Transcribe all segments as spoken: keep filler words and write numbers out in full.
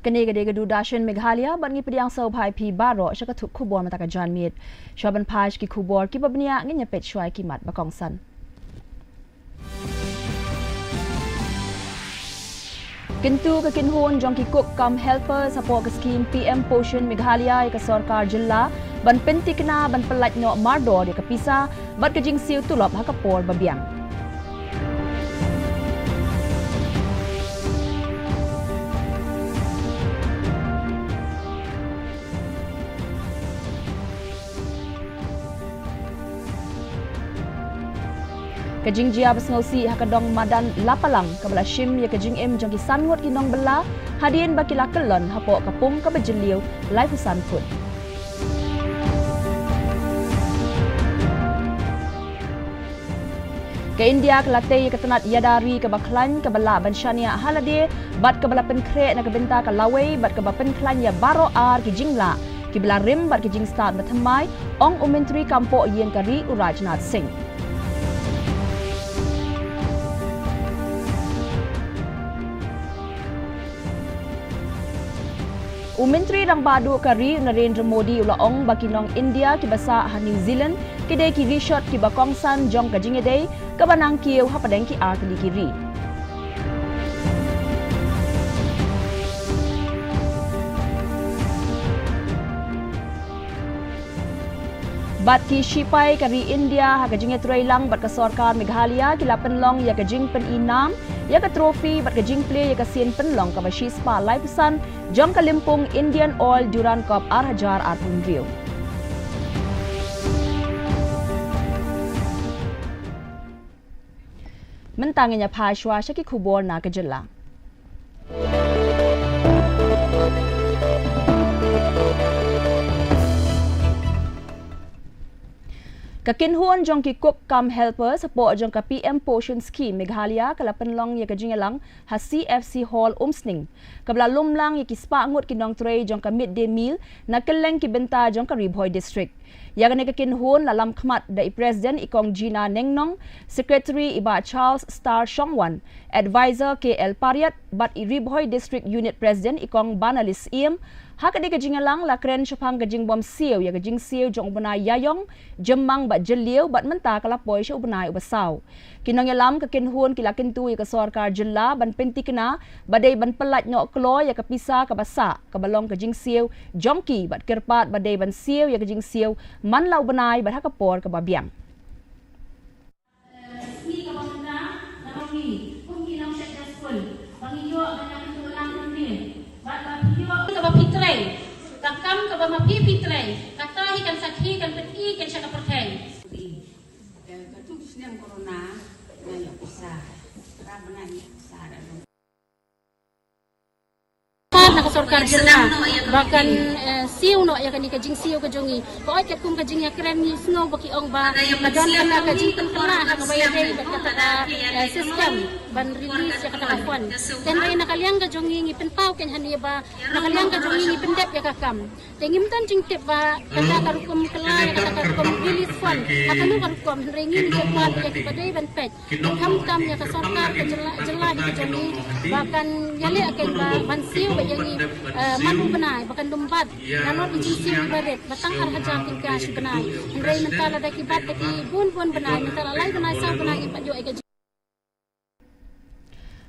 Kane ka dei ka Doordarshan Meghalaya, bad ngi pdiang sngewbha ïa phi baroh sha ka thup khubor mynta ka janmiet. Shuwa ban phai sha ki khubor kiba bniah, ngin ïa peit shuwa ïa ki mat ba kongsan. Kyntu ka kynhun jong ki cook cum helpers hapoh ka skhim P M Poshan Meghalaya ïa ka sorkar jylla ban pynthikna ban pyllait noh mardor ïa ka pisa bad ka jingsiew tulop ha ka por ba biang. Ka jingjia ba sngewsih ha ka dong madan Lapalang kaba la shim ïa ka jingim jong ki san ngut ki nongbylla hadien ba ki la kyllon hapoh ka pung kaba jylliew laiphew san phut. Ka India ka la tei ïa ka tnat ïada ri kaba khlaiñ kaba lah ban shaniah ha lade bad kaba la pynkhreh na ka bynta ka lawei bad kaba pynkhlaiñ ïa baroh ar ki jinglah kiba la rim bad ki jingstad ba thymmai, ong u Myntri kam poh ïing ka ri u Rajnath Singh. U Myntri Rangbah Duh ka ri u Narendra Modi u la ong ba ki nong India kiba sah ha New Zealand ki dei ki rishot kiba kongsan jong ka jingïadei kaba nang kiew hapdeng ki artylli ki ri. Bad ki shipai ka ri India ha ka jingïatreilang bad ka sorkar Meghalaya ki la pynlong ïa ka jingpyni nam ïa ka trophy bad ka jingplie ïa ka sien pynlong kaba shispah laiphew san jong ka lympung Indian Oil Durand Cup ar hajar arphew hynriew. Mynta ngin ïa phai shuwa sha ki khubor na ka jylla. Ka kynhun jong ki cook cum helpers hapoh jong ka P M Poshan Scheme Meghalaya ka la pynlong ïa ka jingïalang ha C F C Hall Umsning, kaba la lumlang ïa ki spah ngut ki nongtrei jong ka mid day meal na kylleng ki bynta jong ka Ri Bhoi District. Ïa kane ka kynhun la lam khmat da i President i Kong Gina Nengnong, Secretary i Bah Charles Star Shongwan, Advisor K L Pariat, bad i Ri Bhoi District Unit President i Kong Banalis Iem. Ha kane ka jingïalang la kren shaphang ka jingbym siew ïa ka jingsiew jong u bnai ïaïong, jymmang bad jylliew bad mynta ka la poi sha u bnai uba saw. Ki nongïalam ka kynhun ki la kyntu ïa ka sorkar jylla ban pynthikna ba dei ban pyllait noh kloi ïa ka pisa kaba sah kaba long ka jingsiew jong ki bad kyrpad ba dei ban siew ïa ka jingsiew man la u bnai bad ha ka por kaba biang. Sngi kaba mynta na ngi kum ki nongshad skul ba ngi ïoh ban ïakynduh lang ïa ki bad ba phi ïoh kaba phi trei, ka kam kaba ma phi phi trei, kata hi kan sakhi kan pyni kan sha ka pyrthei. Ka tu snem corona na ïoh pisa. Ra bnai ïoh pisa ra dong. Ka na ka sorkar jylla ba kan, eh, siew noh ïa kane ka jingsiew ka jong ngi. Ba oi katkum ka jingïakren ngi sngew ba ki ong ba ka don kata ka jingpynkylla ha kaba ïadei bad kata ka, eh, system ban release ïa kata ka fund. Te hynrei na ka liang ka jong ngi ngi pynpaw kein hangne ba na ka liang ka jong ngi ngi pyndep ïa ka kam. Te ngim don jingtip ba kata ka rukom kylla ïa kata ka rukom release fund ha kano ka rukom, hynrei ngi ngi jubab ïa kiba dei ban peit. Khamtam ïa ka sorkar ka jylla, jylla hi ka jong ngi ba kan ïaleh kein ba ban siew beit ïa ngi, eh, man u bnai ba kan ym bat. Nalor ki jingsiew kiba rit ba tang ar hajar tyngka shi bnai. Hynrei mynta lada ki bat da ki bun bun bnai, mynta la lai bnai saw bnai ngim pat ïoh ïa ka jing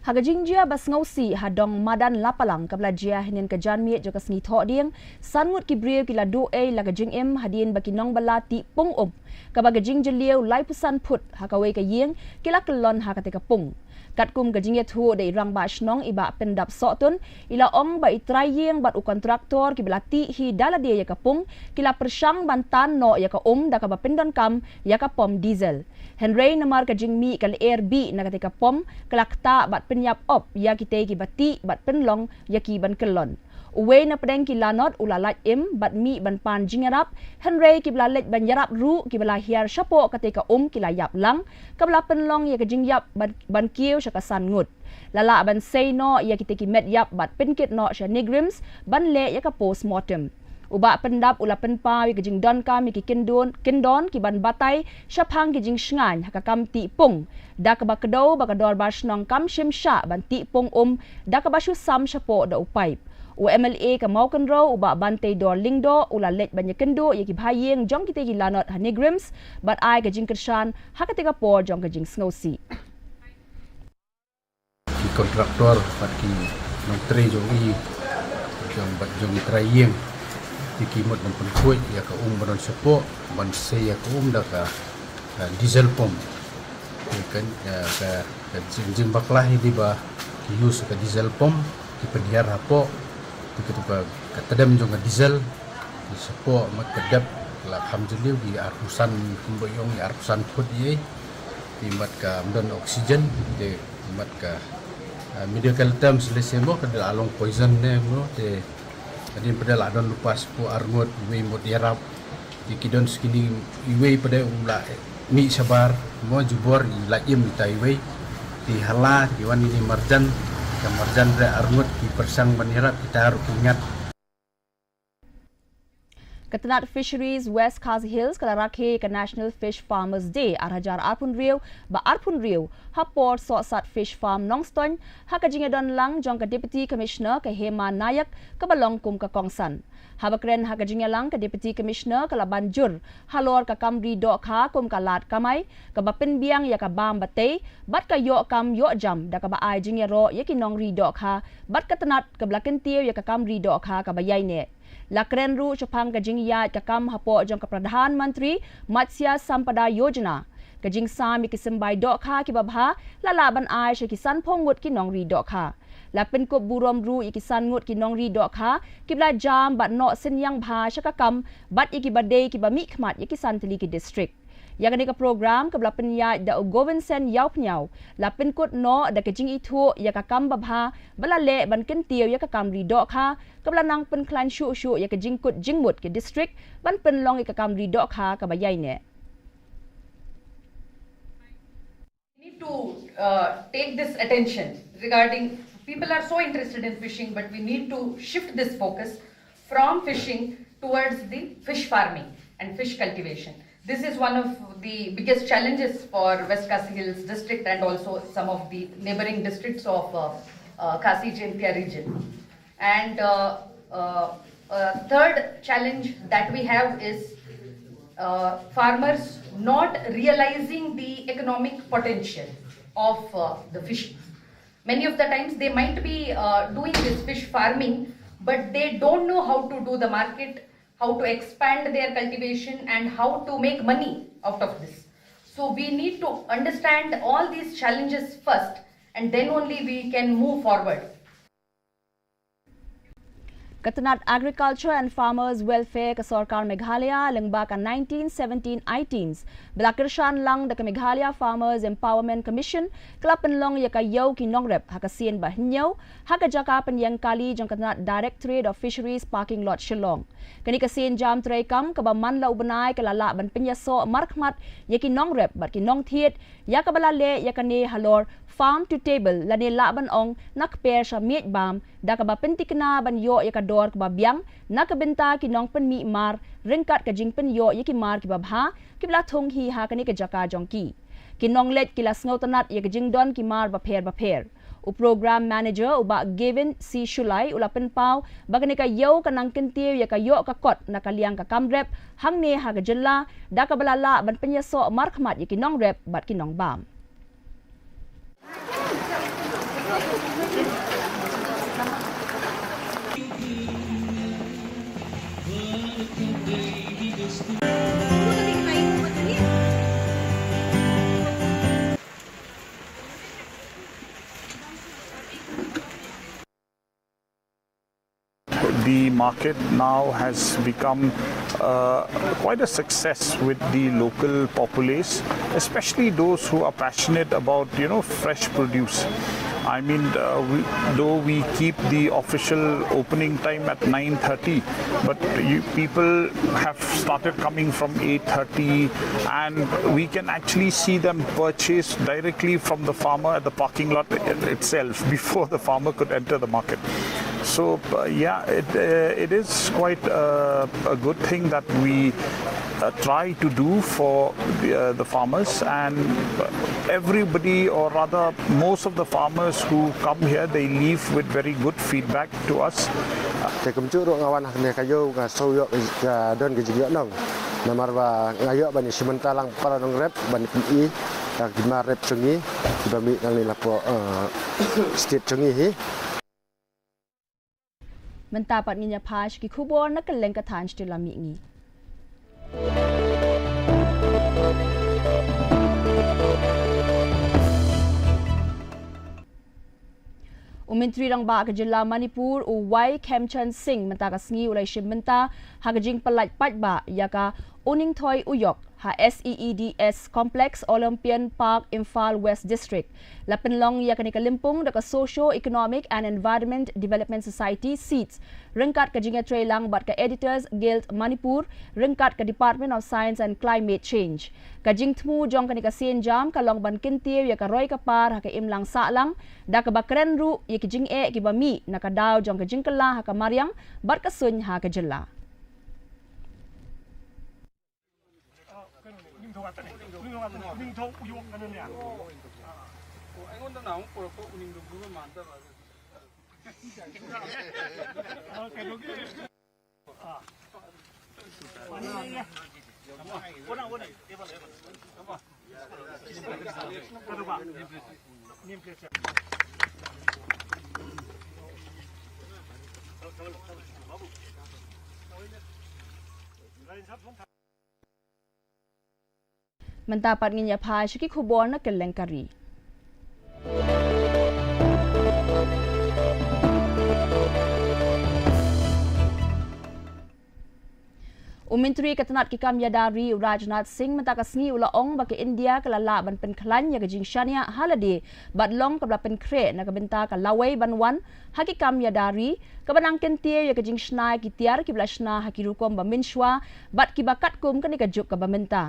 Ha ka jingjia ba sngewsih ha dong madan Lapalang kaba la jia hynnin ka janmiet jong ka sngi Thohdieng, san ngut ki briew ki la duh ei la ka jingim hadien ba ki nongbylla tih pung um kaba ka jingjylliew laiphew san phut ha kawei ka ïing ki la kyllon ha kata ka pung. Katkum ka jingïathuh da i Rangbah Shnong i Bah Pyndap Sohtun, i la ong ba i trai ïing bad u kontraktor kiba la tih hi da lade ïa ka pung ki la pyrshang ban tan noh ïa ka um da kaba pyndonkam ïa ka pom diesel. Hynrei namar ka jingmih ka lyer bih na katei ka pom, ka la ktah bad pynïap op ïa kitei kiba tih bad pynlong ïa ki ban kyllon. Uwei na pdeng ki lanot u la lait im bad mih ban pan jingïarap, hynrei kiba la leit ban ïarap ruh kiba la hiar shapoh katei ka um ki la ïap lang, kaba la pynlong ïa ka jingïap ban, ban kiew sha ka san ngut. La lah ban sei noh ïa kitei ki met ïap bad pynkit noh sha NEIGRIHMS ban leh ïa ka postmortem. U Bah Pyndap u la pynpaw ïa ka jingdonkam ïa ki kyndon, kyndon ki ban batai shaphang ki jingshngaiñ ha ka kam tih pung. Da kaba kdew ba ka dorbar shnong kam shym shah ban tih pung um da kaba shu sam shapoh da u paip. U MLA ka Mawkynrew u Bah Banteidor Lyngdoh u la leit ban ïakynduh ïa ki bhaïing jong kitei ki lanot ha NEIGRIHMS bad ai ka jingkyrshan ha katei ka por jong ka jingsngewsih. Ki kontraktor bad ki nongtrei jong i, jong bad jong i trai ïing, ki mut ban pynkhuid ïa ka um ba don shapoh, ban sei ïa ka um da ka, ka diesel pump. Ka, ka, ka jing, jingbakla hi dei ba ki use ka diesel pump, ki pynhiar hapoh, ki tu ka, ka tdem jong ka diesel, ki shapoh mat ka dep, la kham jylliew ki arphew san, kumba ïong ki arphew san phut ïa, ki mat ka ym don oxygen, te mat ka, ah, medical terms lehse mo, ka dei la long poison ne mo, te hadien pat la don lypa shapoh arngut, iwei mut ïarap, te ki don skini iwei pat u la mih shabar, mo jubor, i la im ita iwei, te hala, ki wan ïa i marjan, ka marjan re arngut, ki pyrshang ban ïarap, kita ruh ki ngat. Ka tnat Fisheries West Khasi Hills ka la rakhe ka National Fish Farmers Day ar hajar arphew hynriew ba arphew hynriew ha por Sohsat Fish Farm Nongstoiñ ha ka jingïadon lang jong ka Deputy Commissioner ka Hema Nayak kaba long kum ka kongsan. Haba kren ha ka jingïalang ka Deputy Commissioner ka la ban jur halor ka kam ri dohkha kum ka lad kamai kaba pynbiang ïa ka bam ba tei bad ka ïoh kam ïoh jam da kaba ai jingïaroh ïa ki nongri dohkha bad ka tnat kaba la kyntiew ïa ka kam ri dohkha kaba ïaineh. La kren ruh shaphang ka jingïaid ka kam hapoh jong ka Pradhan Mantri Matsya Sampada Yojana. Ka jingsam ïa ki symbai dohkha kiba bha la lah ban ai sha ki sanphew ngut ki nongri dohkha. La pynkup burom ruh ïa ki san ngut ki nongri dohkha kiba la jam bad noh synñiang bha sha ka kam bad ïa kiba dei kiba mihkhmat ïa ki san tylli ki district. Ïa kane ka program kaba la pynïaid da u Govind Sen Ïawphniaw la pynkut noh da ka jingithuh ïa ka kam ba bha ba la leh ban kyntiew ïa ka kam ri dohkha kaba la nang pynkhlaiñ shuh shuh ïa ka jingkut jingmut ki district ban pynlong ïa ka kam ri dohkha kaba ïaineh. We need to uh, take this attention regarding, people are so interested in fishing, but we need to shift this focus from fishing towards the fish farming and fish cultivation. This is one of the biggest challenges for West Khasi Hills district and also some of the neighboring districts of uh, uh, Khasi Jaintia region. And uh, uh, uh, third challenge that we have is uh, farmers not realizing the economic potential of uh, the fishing. Many of the times they might be uh, doing this fish farming, but they don't know how to do the market, how to expand their cultivation, and how to make money out of this. So we need to understand all these challenges first, and then only we can move forward. Ka tnat Agriculture and Farmers Welfare ka Sorkar Meghalaya lyngba ka nineteen seventeen eighteens ba la kyrshan lang da ka Meghalaya Farmers Empowerment Commission ka la pynlong ïa ka ïew ki nongrep ha ka sien ba hynñiew ha ka jaka pynïeng kali jong ka tnat Directorate of Fisheries Parking Lot Shillong. Kane ka sien jam treikam kaba man la u bnai ka la lah ban pynïasoh markhmat ïa ki nongrep bad ki nongthied ïa kaba la leh ïa kane halor farm to table lane lah ban ong na kper sha miej bam da kaba pynthikna ban ïoh ïa ka dor kaba biang na ka bynta ki nongpynmih mar ryngkat ka jingpynïoh ïa ki mar kiba bha kiba la thung hi ha kane ka jaka jong ki. Ki nongleit ki la sngewtynnat ïa ka jingdon ki mar bapher bapher. U program manager u Bah Gavin C Shullai u la pynpaw ba kane ka ïew ka nang kyntiew ïa ka ïoh ka kot na ka liang ka kam rep hangne ha ka jylla da kaba la lah ban pynïasoh markhmat ïa ki nongrep bad ki nongbam. The market now has become uh, quite a success with the local populace, especially those who are passionate about, you know, fresh produce. I mean, uh, we, though we keep the official opening time at nine thirty, but you, people have started coming from eight thirty, and we can actually see them purchase directly from the farmer at the parking lot i-, itself before the farmer could enter the market. So, uh, yeah, it, uh, it is quite a, a good thing that we uh, try to do for the, uh, the farmers, and everybody, or rather most of the farmers who come here, they leave with very good feedback to us. Te kumjuh ruh nga wan hangne ka ïew nga sngew ïoh ka don ka jingïohnong. Namar ba nga ïoh ban ïashim bynta lang para nongrep ban pyni ïa ki mar rep jong ngi kiba mih nangne napoh state jong ngi hi. Mynta pat ngin ïa phai sha ki khubor na kylleng ka thaiñ sha la mihngi. U Myntri Rangbah ka jylla Manipur u Y Khemchand Singh mynta ka sngi u la ïashim bynta ha ka jingpyllait paidbah ïa ka Uningthoi Uyok ha S E E D S Complex, Olympian Park, Imphal West District. La pynlong ïa kane ka lympung da ka Socio Economic and Environment Development Society, SEEDS, ryngkat ka jingïatreilang bad ka Editors Guild Manipur ryngkat ka Department of Science and Climate Change. Ka jingthmu jong kane ka sienjam ka long ban kyntiew ïa ka roi ka par ha ka imlang sahlang, da kaba kren ruh ïa ki jingeh kiba mih na ka daw jong ka jingkylla ha ka mariang bad ka suiñ ha ka jylla. Mynta pat ngin ïa phai sha ki khubor na kylleng ka ri. U Myntri ka tnat ki kam ïada ri u Rajnath Singh mynta ka sngi u la ong ba ka India ka la lah ban pynkhlaiñ ïa ka jingshaniah ha lade bad long kaba la pynkhreh na ka bynta ka lawei ban wan ha ki kam ïada ri, kaba nang kyntiew ïa ka jingshna ïa ki tiar kiba la shna ha ki rukom ba mynshuwa bad kiba katkum kane ka juk kaba mynta.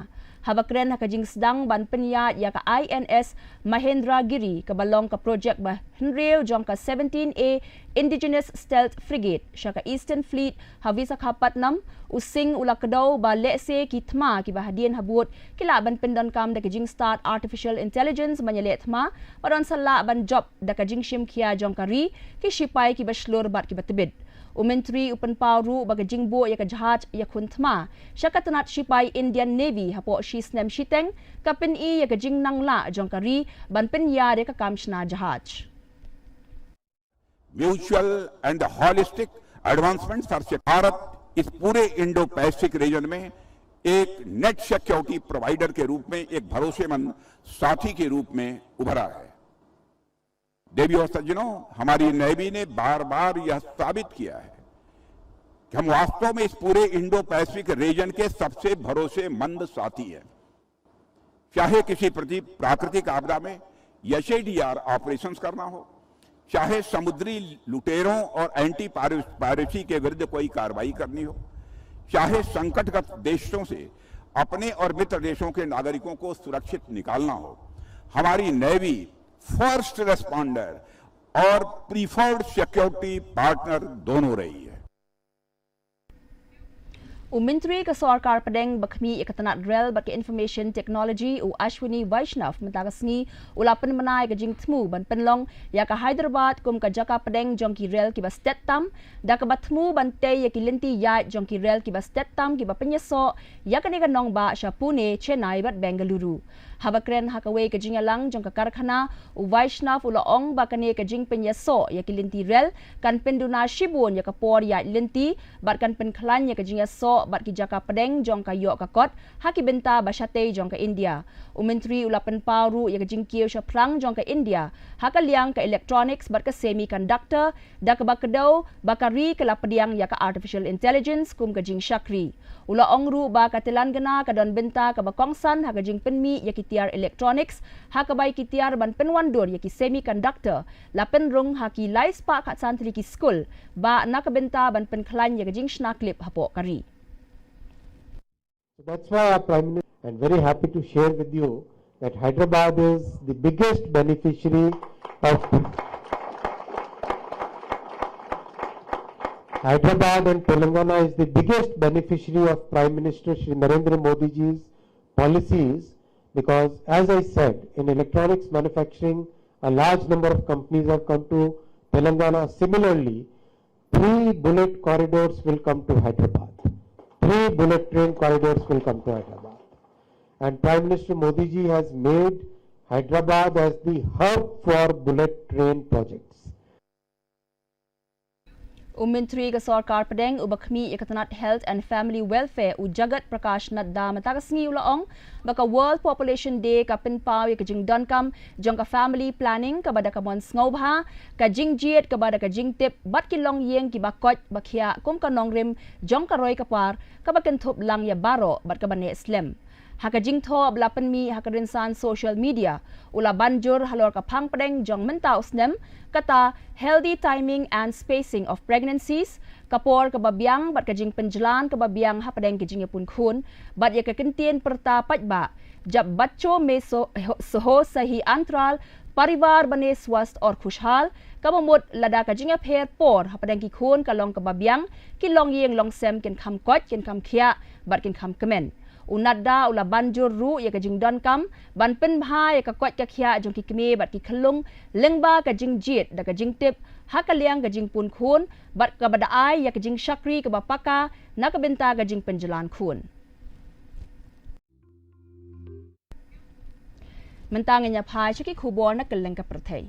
Haba kren ha ka jingsdang ban pynïaid ïa ka I N S Mahendragiri kaba long ka projek ba hynriew jong ka seventeen A Indigenous Stealth Frigate sha ka Eastern Fleet ha Visakhapatnam, u Singh u la kdew ba lehse ki thma kiba hadien habud ki lah ban pyndonkam da ka jingstad artificial intelligence ban ïaleh thma ba don sa lah ban jop da ka jingshim khia jong ka ri, ki shipai kiba shlur bad kiba tbit. U Myntri u pynpaw ruh ba ka jingbuh ïa ka jahaj ïakhun thma sha ka tnat shipai Indian Navy hapoh shi snem shiteng ka pyni ïa ka jingnang lah jong ka ri ban pynïar ïa ka kam shna jahaj. Mutual and holistic advancement for sec- भारत इस पूरे इंडो पैसिफिक रीजन में एक नेट सिक्योरिटी प्रोवाइडर के रूप में, एक भरोसेमंद साथी के रूप में उभरा है। देवी और सज्जनों, हमारी नेवी ने बार बार यह साबित किया है कि हम वास्तव में इस पूरे इंडो पैसिफिक रीजन के सबसे भरोसेमंद साथी हैं। चाहे किसी प्रति प्राकृतिक आपदा में एसएडीआर ऑपरेशंस करना हो, चाहे समुद्री लुटेरों और एंटी पायरेसी के विरुद्ध कोई कार्रवाई करनी हो, चाहे संकटग्रस्त देशों से अपने और मित्र देशों के नागरिकों को सुरक्षित निकालना हो, हमारी नेवी फर्स्ट रिस्पॉन्डर और प्रीफर्ड सिक्योरिटी पार्टनर दोनों रही है। U Myntri ka Sorkar Pdeng ba khmih ïa ka tnat rel bad ka Information Technology, u Ashwini Vaishnaw, mynta ka sngi u la pynbna ïa ka jingthmu ban pynlong ïa ka Hyderabad kum ka jaka pdeng jong ki rel kiba stet tam, da kaba thmu ban tei ïa ki lynti ïaid jong ki rel kiba stet tam kiba pynïasoh ïa kane ka nongbah sha Pune, Chennai bad Bengaluru. Haba kren ha kawei ka jingïalang jong ka karkhana, u Vaishnaw u la ong ba kane ka jingpynïasoh ïa ki lynti rel kan pynduna shibun ïa ka por ïaid lynti bad kan pynkhlaiñ ïa ka jingïasoh bad ki jaka pdeng jong ka ïoh ka kot ha ki bynta ba shatei jong ka India. U Myntri u la pynpaw ruh ïa ka jingkiew shaphrang jong ka India ha ka liang ka electronics bad ka semiconductor, da kaba kdew ba ka ri ka la pdiang ïa ka artificial intelligence kum ka jingshakri. U la ong ruh ba ka Telangana ka don bynta kaba kongsan ha ka jingpynmih ïa ki tiar electronics, ha kaba ïa ki tiar ban pynwandur ïa ki semiconductor la pynrung ha ki lai spah khatsan tylli ki skul, ba na ka bynta ban pynkhlaiñ ïa ka jingshna clip hapoh ka ri. So that's why our Prime Minister, I'm very happy to share with you that Hyderabad is the biggest beneficiary of Hyderabad and Telangana is the biggest beneficiary of Prime Minister Shri Narendra Modi ji's policies because, as I said, in electronics manufacturing, a large number of companies have come to Telangana. Similarly, three bullet corridors will come to Hyderabad. Three bullet train corridors will come to Hyderabad. And Prime Minister Modi ji has made Hyderabad as the hub for bullet train projects. U Myntri ka Sorkar Pdeng uba khmih ïa ka tnat Health and Family Welfare, u Jagat Prakash Nadda, mynta ka sngi u la ong ba ka World Population Day ka pynpaw ïa ka jingdonkam jong ka family planning kaba da ka mon sngewbha, ka jingjied kaba da ka jingtip bad ki longïing kiba koit ba khiah kum ka nongrim jong ka roi ka par kaba kynthup lang ïa baroh bad kaba neh slem. Ha ka jingthoh ba la pynmih ha ka rynsan social media, u la ban jur halor ka phang pdeng jong mynta u snem, kata Healthy Timing and Spacing of Pregnancies, ka por kaba biang bad ka jingpynjlan kaba biang hapdeng ka jingïapunkhun, bad ïa ka kyntien pyrta paidbah Jab bachcho mein so, soho sahi antral, parivar bane swasth aur khushhal, kaba mut lada ka jingïapher por hapdeng ki khun ka long kaba biang, ki longïing longsem kin kham koit, kin kham khiah bad kin kham kmen. U Nadda u la ban jur ruh ïa ka jingdonkam ban pynbha ïa ka koit ka khiah jong ki kmie bad ki khyllung lyngba ka jingjied da ka jingtip ha ka liang ka jingpunkhun bad kaba da ai ïa ka jingshakri kaba paka na ka bynta ka jingpynjlan khun. Mynta ngin ïa phai sha ki khubor na kylleng ka pyrthei.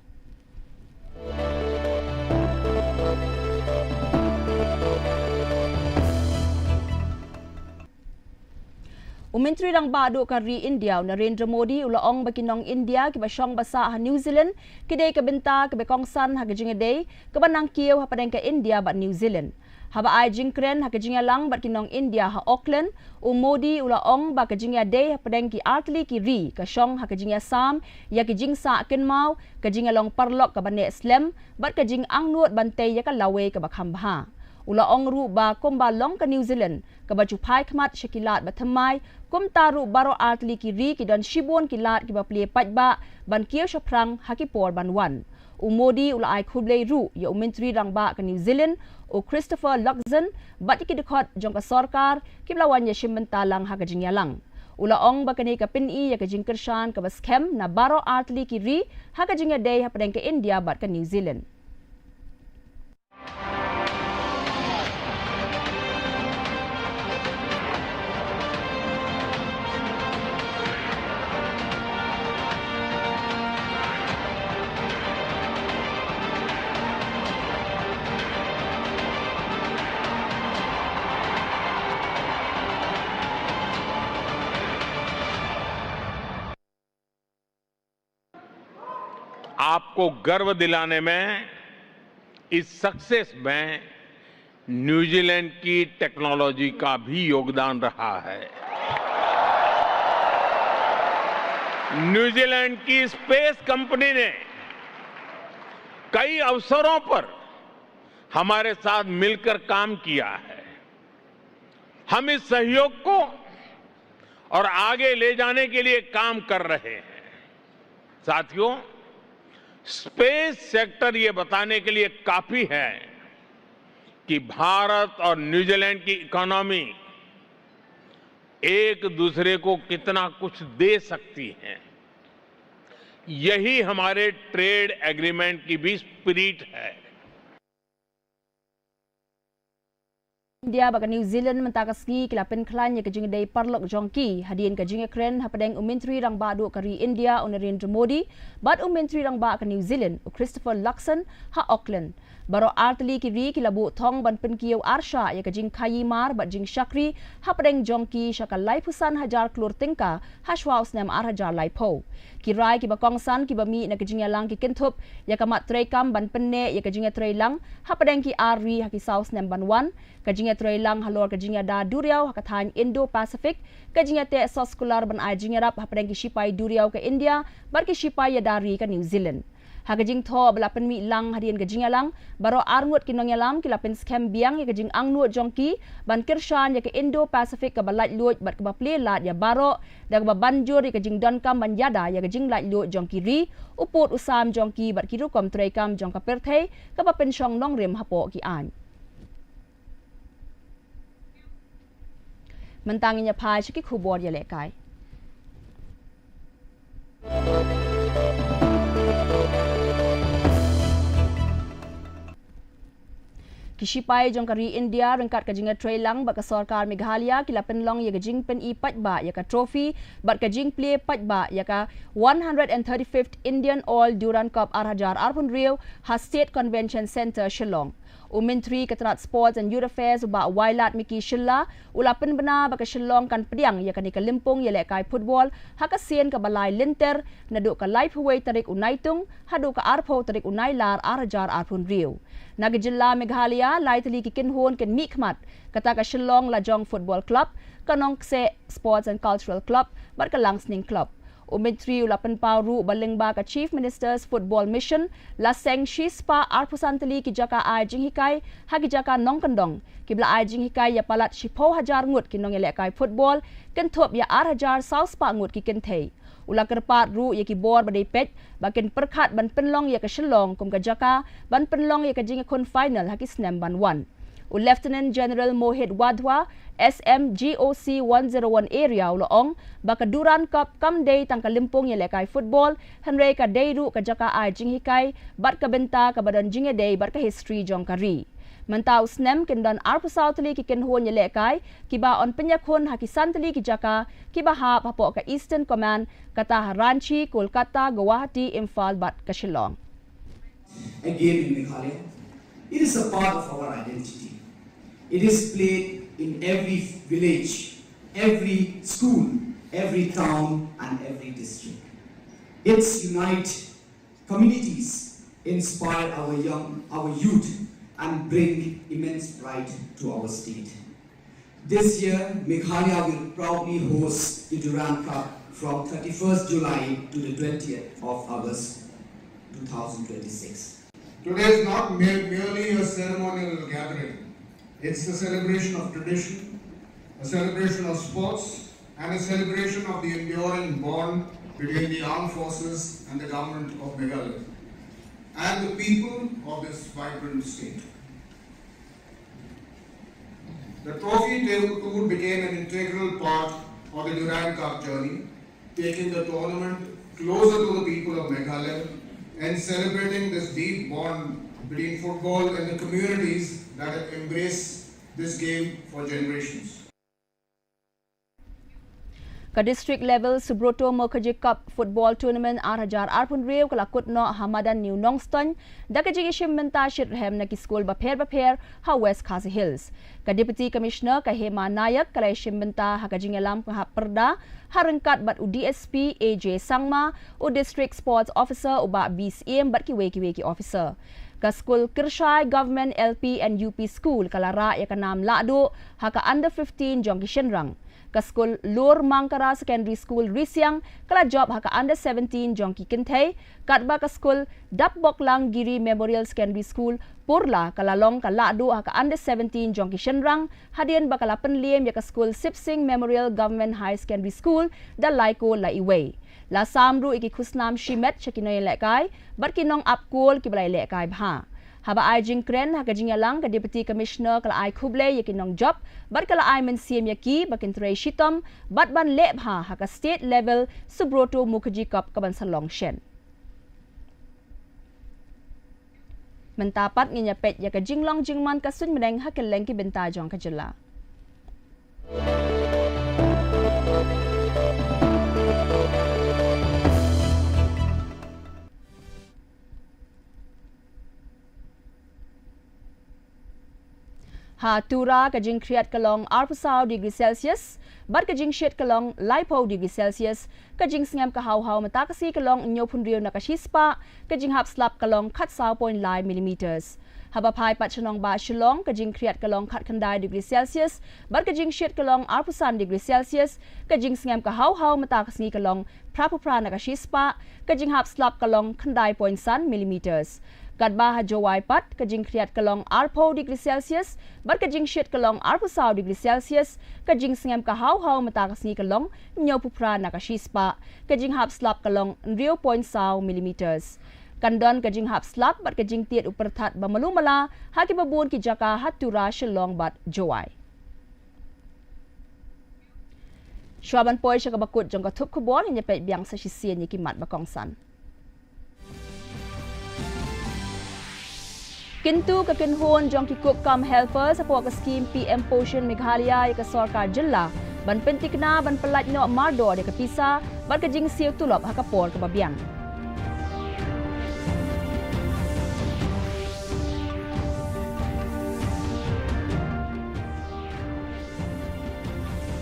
U Myntri Rangbah Duh ka ri India, u Narendra Modi, u la ong ba ki nong India kiba shong ba sah ha New Zealand ki dei ka bynta kaba kongsan ha ka jingïadei kaba nangkiew hapdeng ka India bad New Zealand. Haba ai jingkren ha ka jingïalang bad ki nong India ha Auckland, u Modi u la ong ba ka jingïadei hapdeng ki artylli ki ri ka shong ha ka jingïasam ïa ki jingsah kynmaw, ka jingïalong paralok kaba neh slem bad ka jingangnud ban tei ïa ka lawei kaba kham bha. U la ong ruh ba kumba long ka New Zealand kaba ju phai khmat sha ki lad ba thymmai, kumta ruh baroh artylli ki ri ki don shibun ki lad kiba plie paidbah ban kiew shaphrang ha ki por ban wan. U Modi u la ai khublei ruh ïa u Myntri Rangbah ka New Zealand, u Christopher Luxon, bad ïa ki dkhot jong ka sorkar kiba la wan ïashim bynta lang ha ka jingïalang. U la ong ba kane ka pyni ïa ka jingkyrshan kaba skhem na baroh artylli ki ri ha ka jingïadei hapdeng ka India bad ka New Zealand. आपको गर्व दिलाने में इस सक्सेस में न्यूजीलैंड की टेक्नोलॉजी का भी योगदान रहा है। न्यूजीलैंड की स्पेस कंपनी ने कई अवसरों पर हमारे साथ मिलकर काम किया है। हम इस सहयोग को और आगे ले जाने के लिए काम कर रहे हैं। साथियों, स्पेस सेक्टर ये बताने के लिए काफी है कि भारत और न्यूजीलैंड की इकोनॉमी एक दूसरे को कितना कुछ दे सकती हैं। यही हमारे ट्रेड एग्रीमेंट की भी स्पिरिट है। India bad ka New Zealand mynta ka sngi ki la pynkhlaiñ ïa ka jingïadei paralok jong ki hadien ka jingïakren hapdeng u Myntri Rangbah Duh ka ri India u Narendra Modi bad u Myntri Rangbah ka New Zealand u Christopher Luxon ha Auckland. Baroh artylli ki ri ki la buh thong ban pynkiew arshah ïa ka jingkhaïi mar bad jingshakri hapdeng jong ki sha ka laiphew san hajar klur tyngka ha shuwa u snem ar hajar laiphew. Ki rai kiba kongsan kiba mih na ka jingïalang ki kynthup ïa ka mat treikam ban pynneh ïa ka jingïatreilang hapdeng ki ar ri ha ki saw snem ban wan, ka jingïatreilang halor ka jingïada duriaw ha ka thaiñ Indo-Pacific, ka jingïateh soskular ban ai jingïarap hapdeng ki shipai duriaw ka India bad ki shipai ïada ri ka New Zealand. Ha ka jingthoh ba la pynmih lang hadien ka jingïalang, baroh arngut ki nongïalam ki la pynskhem biang ïa ka jingangnud jong ki ban kyrshan ïa ka Indo-Pacific kaba laitluid bad kaba plie lad ïa baroh da kaba ban jur ïa ka jingdonkam ban ïada ïa ka jinglaitluid jong ki ri, u pud u sam jong ki bad ki rukom treikam jong ka pyrthei kaba pynshong nongrim hapoh ki aiñ. Mynta ngin ïa phai sha ki khubor ïalehkai. Ki shipai jong ka ri India ryngkat ka jingïatreilang bad ka sorkar Meghalaya ki la pynlong ïa ka jingpyni paidbah ïa ka trophy bad ka jingplie paidbah ïa ka one hundred and thirty-fifth Indian All Durand Cup ar hajar arphew hynriew ha State Convention Centre, Shillong. U Myntri ka tnat Sports and Youth Affairs, u Bah Wailadmiki Shylla, u la pynbna ba ka Shillong kan pdiang ïa kane ka lympung ïalehkai football ha ka sien kaba lai lynter, naduh ka laiphew wei tarik u Naitung haduh ka arphew tarik u Nailar ar hajar arphew hynriew. Na ka jylla Meghalaya, lai tylli ki kynhun kin mihkhmat, kata ka Shillong Lajong Football Club, ka Nongkseh Sports and Cultural Club bad ka Langsning Club. U Myntri u la pynpaw ruh ba lyngba ka Chief Minister's Football Mission, la seng shispah arphew san tylli ki jaka ai jinghikai ha ki jaka nongkyndong, kiba la ai jinghikai ïa palat shiphew hajar ngut ki nongïalehkai football, kynthup ïa ar hajar saw spah ngut ki kynthei. U la kyrpad ruh ïa ki bor ba dei peit ba kin pyrkhat ban pynlong ïa ka Shillong kum ka jaka ban pynlong ïa ka jingïakhun final ha ki snem ban wan. U Lieutenant General Mohit Wadhwa, S M G O C one zero one area, u la ong ba ka Durand Cup kam dei tang ka lympung ïalehkai football, hynrei ka dei ruh ka jaka ai jinghikai bad ka bynta kaba don jingïadei bad ka history jong ka ri. Mynta u snem kin don arphew saw tylli ki kynhun ïalehkai kiba yn pynïakhun ha ki san tylli ki jaka kiba hap hapoh ka Eastern Command, kata ha Ranchi, Kolkata, Guwahati, Imphal bad ka Shillong. Again in Meghalaya, it is a part of our identity. It is played in every village, every school, every town, and every district. It's unite communities, inspire our young, our youth, and bring immense pride to our state. This year, Meghalaya will proudly host the Durand Cup from thirty-first July to the twentieth of August two thousand twenty-six. Today is not mere- merely a ceremonial gathering. It's a celebration of tradition, a celebration of sports, and a celebration of the enduring bond between the armed forces and the government of Meghalaya and the people of this vibrant state. The trophy table tour became an integral part of the Durand Cup journey, taking the tournament closer to the people of Meghalaya and celebrating this deep bond between football and the communities that have embraced this game for generations. Ka District Level Subroto Mukherjee Cup Football Tournament ar hajar arphew hynriew ka la kut noh ha madan New Nongstoiñ da ka jingïashim bynta shitrhem na ki skul bapher bapher ha West Khasi Hills. Ka Deputy Commissioner ka Hema Nayak ka la ïashim bynta ha ka jingïalam ka hap pyrda ha ryngkat bad u D S P A J Sangma, u District Sports Officer u Bah B Syiem bad kiwei kiwei ki officer. Ka skul Kyrshai Government L P and U P School ka la rah ïa ka nam lahduh ha ka under fifteen jong ki shynrang. Ka skul Lur Mangkara Secondary School Risiang ka la jop ha ka under seventeen jong ki kynthei, katba ka skul Dapboklang Giri Memorial Secondary School Purla ka la long ka lahduh ha ka under seventeen jong ki shynrang, hadien ba ka la pynliem ïa ka skul Sipsing Memorial Government High Secondary School da lai kol la iwei. La sam ruh ïa ki khusnam shimet sha ki nongïalehkai bad ki nongap kol kiba la ïalehkai bha. Haba ai jingkren ha ka jingïalang, ka Deputy Commissioner ka la ai khublei ïa ki nongjop bad ka la ai mynsiem ïa ki ba kin trei shitom bad ban leh bha ha ka State Level Subroto Mukherjee Cup kaban sa long shen. Mynta pat ngin ïa peit ïa ka jinglong jingman ka suiñ bneng ha kylleng ki bynta jong ka jylla. Ha Tura ka jingkhriat ka long arphew saw degree Celsius bad ka jingshit ka long laiphew degree Celsius, ka jingsngem ka haw haw mynta ka sngi ka long hynñiewphew hynriew na ka shispah, ka jinghap slap ka long khatsaw point lai millimeters. Haba phai pat sha nongbah Shillong, ka jingkhriat ka long khatkhyndai degree Celsius bad ka jingshit ka long arphew san degree Celsius, ka jingsngem ka haw haw mynta ka sngi ka long phraphew phra na ka shispah, ka jinghap slap ka long khyndai point san millimeters. Katba ha Jowai pat, ka jingkhriat ka long arphew degree Celsius bad ka jingshit ka long arphew saw degree Celsius, ka jingsngem ka haw haw mynta ka sngi ka long hynñiewphew phra na ka shispah, ka jinghap slap ka long hynriew point saw millimeters. Kan don ka jinghap slap bad ka jingtied u pyrthat ba malu mala ha kiba bun ki jaka ha Tura, Shillong bad Jowai. Shuwa ban poi sha kaba kut jong ka thup khubor, ngin ïa peit biang sa shisien ïa ki mat ba kongsan. Kyntu ka kynhun jong ki cook cum helpers hapoh ka skhim P M Poshan Meghalaya ïa ka sorkar jylla ban pynthikna ban pyllait noh mardor ïa ka pisa bad ka jingsiew tulop ha ka por kaba biang.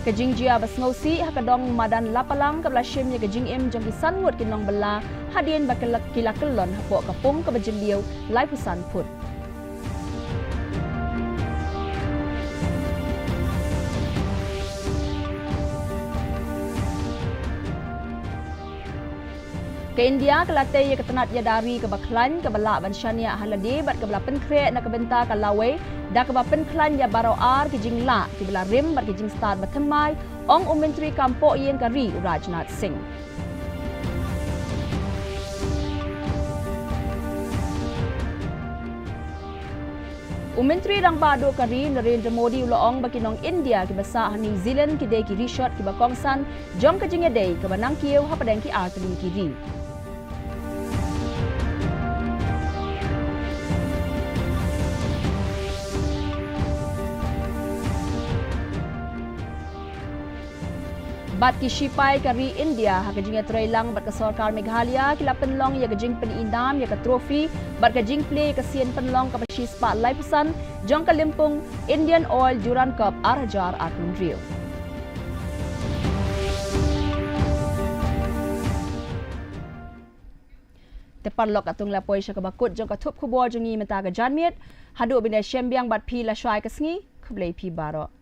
Ka jingjia ba sngewsih ha ka dong madan Lapalang kaba la shim ïa ka jingim jong ki san ngut ki nongbylla hadien ba ki la, ki la kyllon hapoh ka pung kaba jylliew laiphew san phut. Ka India ka la tei ïa ka tnat ïada ri kaba khlaiñ kaba lah ban shaniah ha lade bad kaba la pynkhreh na ka bynta ka lawei da kaba pynkhlaiñ ïa baroh ar ki jinglah kiba la rim bad ki jingstad ba thymmai, ong u Myntri Kam Pohïing ka ri u Rajnath Singh. U Myntri Rangbah Duh ka ri Narendra Modi u la ong ba ki nong India kiba sah ha New Zealand ki dei ki rishot kiba kongsan jong ka jingïadei kaba nangkiew hapdeng ki artylli ki ri. Bad ki shipai ka ri India ha ka jingïatreilang bad ka sorkar Meghalaya ki la pynlong ïa ka jingpyni nam ïa ka trophy bad ka jingplie ïa ka sien pynlong kaba shispah laiphew san jong ka lympung Indian Oil Durand Cup ar hajar arphew hynriew. Te paralok, katto ngi la poi sha kaba kut jong ka thup khubor jong ngi mynta ka janmiet. Haduh ban ïashem biang bad phi la shwa ïa ka sngi, khublei phi baroh.